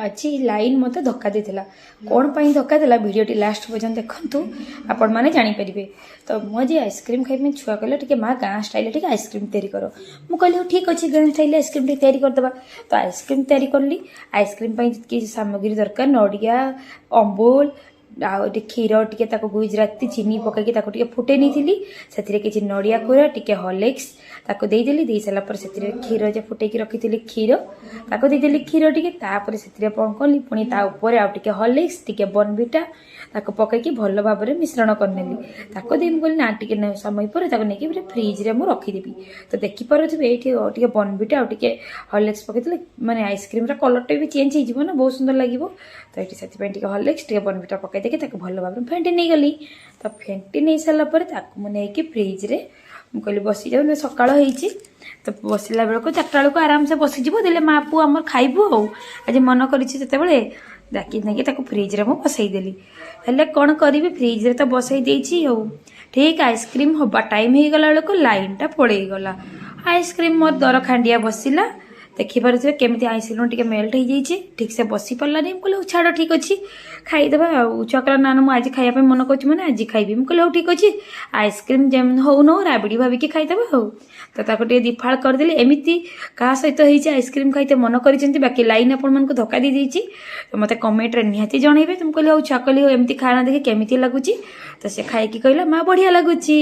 ଆଜି ଲାଇନ୍ ମୋତେ ଧକ୍କା ଦେଇଥିଲା। କ'ଣ ପାଇଁ ଧକ୍କା ଦେଲା, ଭିଡ଼ିଓଟି ଲାଷ୍ଟ ପର୍ଯ୍ୟନ୍ତ ଦେଖନ୍ତୁ, ଆପଣମାନେ ଜାଣିପାରିବେ। ତ ମୁଁ ଆଜି ଆଇସ୍କ୍ରିମ୍ ଖାଇବା ପାଇଁ ଛୁଆ କହିଲେ, ଟିକେ ମା, ଗାଁ ଷ୍ଟାଇଲ୍ରେ ଟିକେ ଆଇସ୍କ୍ରିମ୍ ତିଆରି କର। ମୁଁ କହିଲି, ହଉ ଠିକ୍ ଅଛି, ଗାଁ ଷ୍ଟାଇଲ୍ରେ ଆଇସ୍କ୍ରିମ୍ ଟିକେ ତିଆରି କରିଦେବା। ତ ଆଇସ୍କ୍ରିମ୍ ତିଆରି କଲି। ଆଇସ୍କ୍ରିମ୍ ପାଇଁ ଯେତିକି ସାମଗ୍ରୀ ଦରକାର, ନଡ଼ିଆ, ଅମୁଲ ଆଉ ଟିକେ କ୍ଷୀର ଟିକେ, ତାକୁ ଗୁଜୁରାତି ଚିନି ପକାଇକି ତାକୁ ଟିକେ ଫୁଟେଇ ନେଇଥିଲି। ସେଥିରେ କିଛି ନଡ଼ିଆ କୋରା, ଟିକେ ହର୍ଲିକ୍ସ ତାକୁ ଦେଇଦେଲି। ଦେଇ ସାରିଲା ପରେ ସେଥିରେ କ୍ଷୀର ଯେ ଫୁଟେଇକି ରଖିଥିଲି କ୍ଷୀର, ତାକୁ ଦେଇଦେଲି କ୍ଷୀର ଟିକେ। ତାପରେ ସେଥିରେ କ'ଣ କଲି, ପୁଣି ତା ଉପରେ ଆଉ ଟିକେ ହର୍ଲିକ୍ସ, ଟିକେ ବର୍ନଭିଟା ତାକୁ ପକାଇକି ଭଲ ଭାବରେ ମିଶ୍ରଣ କରିନେଲି। ତାକୁ ଦେଇ ମୁଁ କହିଲି, ନା, ଟିକେ ସମୟ ପରେ ତାକୁ ନେଇକି ପୁରା ଫ୍ରିଜରେ ମୁଁ ରଖିଦେବି। ତ ଦେଖିପାରୁଥିବେ, ଏଇଠି ଟିକେ ବର୍ନଭିଟା ଆଉ ଟିକେ ହର୍ଲିକ୍ସ ପକାଇଦେଲେ ମାନେ ଆଇସ୍କ୍ରିମ୍ର କଲର୍ଟା ବି ଚେଞ୍ଜ ହେଇଯିବ ନା, ବହୁତ ସୁନ୍ଦର ଲାଗିବ। ତ ଏଇଠି ସେଥିପାଇଁ ଟିକେ ହର୍ଲିକ୍ସ, ଟିକେ ବର୍ନଭିଟା ପକାଇ ଦେଇକି ତାକୁ ଭଲ ଭାବରେ ଫେଣ୍ଟି ନେଇଗଲି। ତ ଫେଣ୍ଟି ନେଇ ସାରିଲା ପରେ ତାକୁ ମୁଁ ନେଇକି ଫ୍ରିଜରେ ମୁଁ କହିଲି ବସିଯାଉ ନା, ସକାଳ ହେଇଛି। ତ ବସିଲା ବେଳକୁ 4ଟା ବେଳକୁ ଆରାମସେ ବସିଯିବ, ଦେଲେ ମା ପୁଅ ଆମର ଖାଇବୁ। ଆଉ ଆଜି ମନ କରିଛି ଯେତେବେଳେ, ଡାକି ନେଇକି ତାକୁ ଫ୍ରିଜରେ ମୁଁ ବସେଇଦେଲି। ହେଲେ କ'ଣ କରିବି, ଫ୍ରିଜରେ ତ ବସେଇ ଦେଇଛି ଆଉ ଠିକ୍ ଆଇସ୍କ୍ରିମ୍ ହବା ଟାଇମ୍ ହେଇଗଲା ବେଳକୁ ଲାଇନ୍ଟା ପଳେଇଗଲା। ଆଇସ୍କ୍ରିମ୍ ମୋର ଦର ଖାଣ୍ଡିଆ ବସିଲା। ଦେଖିପାରୁଥିବେ କେମିତି ଆଇସ୍କ୍ରିମ୍ ଟିକେ ମେଲ୍ଟ ହେଇଯାଇଛି, ଠିକ୍ ସେ ବସି ପାରିଲାନି। ମୁଁ କହିଲି, ହଉ ଛାଡ଼, ଠିକ୍ ଅଛି, ଖାଇଦେବା। ଆଉ ଛୁଆ କହିଲା, ନା ନା, ମୁଁ ଆଜି ଖାଇବା ପାଇଁ ମନ କରୁଛି ମାନେ ଆଜି ଖାଇବି। ମୁଁ କହିଲି, ହଉ ଠିକ୍ ଅଛି, ଆଇସ୍କ୍ରିମ୍ ଯେମିତି ହଉ ନ ହଉ ରାବିଡ଼ି ଭାବିକି ଖାଇଦେବା। ଆଉ ତ ତାକୁ ଟିକେ ଦିଫାଳ କରିଦେଲି। ଏମିତି କାହା ସହିତ ହେଇଛି, ଆଇସ୍କ୍ରିମ୍ ଖାଇତେ ମନ କରିଛନ୍ତି, ବାକି ଲାଇନ୍ ଆପଣମାନଙ୍କୁ ଧକ୍କା ଦେଇଦେଇଛି? ତ ମୋତେ କମେଣ୍ଟରେ ନିହାତି ଜଣେଇବେ। ତ ମୁଁ କହିଲି, ହଉ ଛୁଆ କହିଲି, ହଉ ଏମିତି ଖାନା ଦେଖି କେମିତି ଲାଗୁଛି। ତ ସେ ଖାଇକି କହିଲା, ମା, ବଢ଼ିଆ ଲାଗୁଛି।